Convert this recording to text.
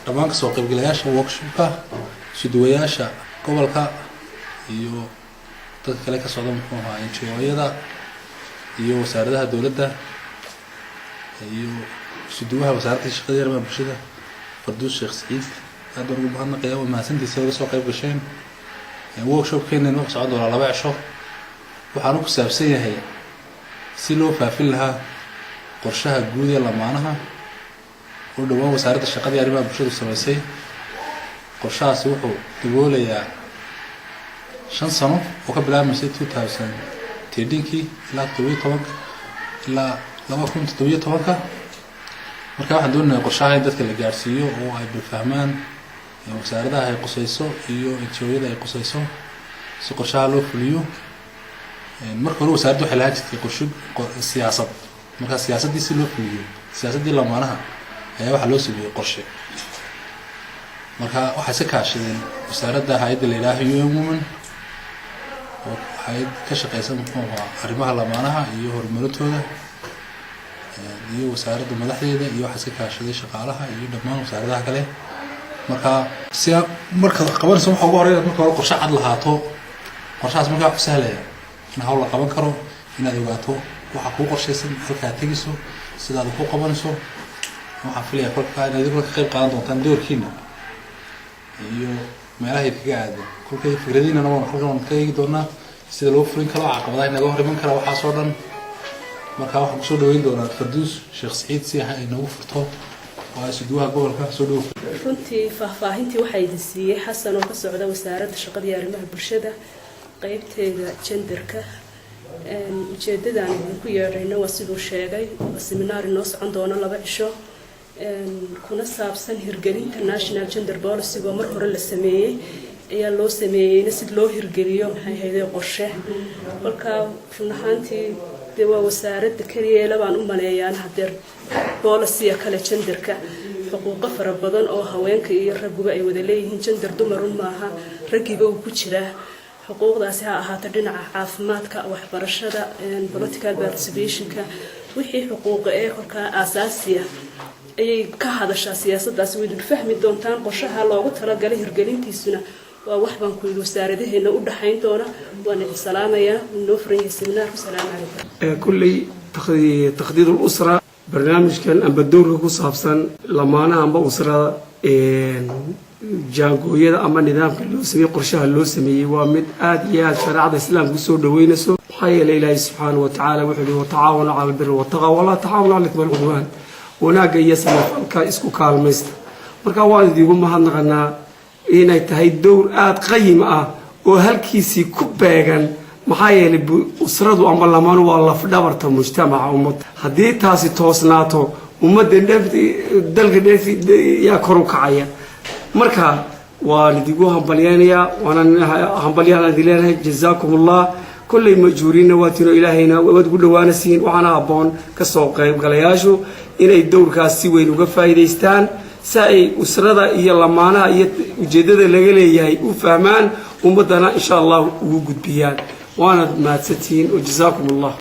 Dhammaan kasoo qaybgalayaasha workshopka, isuduwayaasha gobolka iyo dadka kale ka socda, muxuu ahaa, NGO-yada iyo wasaaradaha dowladda iyo isuduwaha wasaaradda shaqada arrimaha bulshada, Farduus Sheekh Saciid, aad baan ugu mahadnaqaya. Waa mahadsantiisa uga soo qayb gasheen. Workshopkeenan wuxuu socon doonaa 2 cisho, waxaanu ku saabsan yahay si loo faafin lahaa qorshaha guud ee lamaanaha oo dhowaan wasaaradda shaqada iyo arrimaha bulshadu samaysay. Qorshahaasi wuxuu daboolayaa 5 sano oo ka bilaabmaysay 2013-kii ilaa 17-ka, ilaa 2017-ka. Marka waxaan doonayaa qorshaha in dadka la gaarsiiyo oo ay balfahmaan wasaaradaha ay qusayso iyo NGO-yada ay qusayso si qorshaha loo fuliyo. Marka hore wasaaradda waxay lahaan jirtay qorsho siyaasad. Marka siyaasaddii si loo fuliyo, siyaasaddii lamaanaha ayaa waxaa loo sameeyey qorshe. Marka waxay iska kaashadeen wasaaradda hay-adda la yidhaaha UN Women, oo hay-ad ka shaqeysa, muxuu ahaa, arrimaha lamaanaha iyo horumarintooda, iyo wasaaradda madaxdeeda, iyo waxaa iska kaashaday shaqaalaha iyo dhammaan wasaaradaha kale. Marka si markaad wax qabanayso, waxa ugu horey inaad marka hore qorshe cad lahaato. Qorshahaas markaa wuxuu sahlaya in hawl la qaban karo, inaad ogaato waxa kuu qorshaysan, halkaad tegiso, sidaad wax u qabanayso. Waxaan filaya kolkaa inaad idinkuna ka qayb qaadan doontaan doorkiina iyo meelaha idkaga aado. Kolkay fikradiinana waan halkan waan ka eegi doonaa sida loo fulin karo, caqabadaha inaga hor iman kara, waxaas oo dhan. Marka waxaan kusoo dhaweyn doonaa Farduus Sheekh Saciid si ay noogu furto, waa isuduwaha gobolka. Soo dhawow. Runtii faahfaahintii waxaa idin siiyey Xasan oo ka socda wasaaradda shaqada iyo arrimaha bulshada, qeybteeda genderka. Ujeedadaan idinku yeedhayna waa siduu sheegay, waa seminaar inoo socon doono 2 cisho, kuna saabsan hirgelinta National Gender Policy oo mar hore la sameeyey. Ayaa loo sameeyeyna si loo hirgeliyo, maxay hayday, qorshe. Kolka run ahaantii dee waa wasaaradda keliyeela baan u maleeyaan hadeer policy-ga kale genderka, xuquuqo fara badan oo haweenka iyo ragguba ay wada leeyihiin. Gender dumarun maaha, raggiiba uu ku jiraa. Xuquuqdaasi ha ahaato dhinaca caafimaadka, waxbarashada, political participationka, wixii xuquuqa ee kolkaa aasaasiya ayay ka hadashaa siyaasadaasi. Waydun fahmi doontaan qorshaha loogu talagalay hirgelintiisuna waa wax baan ku yidhi wasaaradaheena u dhaxayn doona. Waan idin salaamayaa, wuu noo furan yahay seminaarku. Salaamu calaykum. Kulley تخطيط الأسرة, barnaamijkan amba dowrka ku saabsan lamaanaha amba usrada, jaangooyada ama nidaamka loo sameeyey, qorshaha loo sameeyey, waa mid aada iyo aada shareecada islaamka usoo dhaweynayso. Maxaa yeelay, Ilaahay subxaana wa tacaala wuxuu yihi: وتعاونوا على البر والتقوى ولا تعاونوا على الإثم والعدوان. Wanaagga iyo samafalka isku kaalmaysta. Marka waan idiigu mahadnaqanaa inay tahay dowr aada qayim ah oo halkiisii ku beegan. Maxaa yeelay, usradu amba lamaanu waa lafdhabarta mujtamaca ummadda. Haddii taasi toosnaato, ummadda dalka dheef yaa kor u kacaya. Marka waan idigu hambalyeynayaa, waana hambalyaan idin leenahay. جزاكم الله. Kolley majuuriinna waatiino, Ilaahayna waad ugu dhawaanasiin. Waxaana habboon kasoo qaybgalayaashu inay dowrkaas si weyn uga faa'iidaystaan, si ay usrada iyo lamaanaha iyo ujeeddada laga leeyahay u fahmaan, ummaddana insha Allah ugu gudbiyaan. Waanaad mahadsantihiin oo جزاكم الله.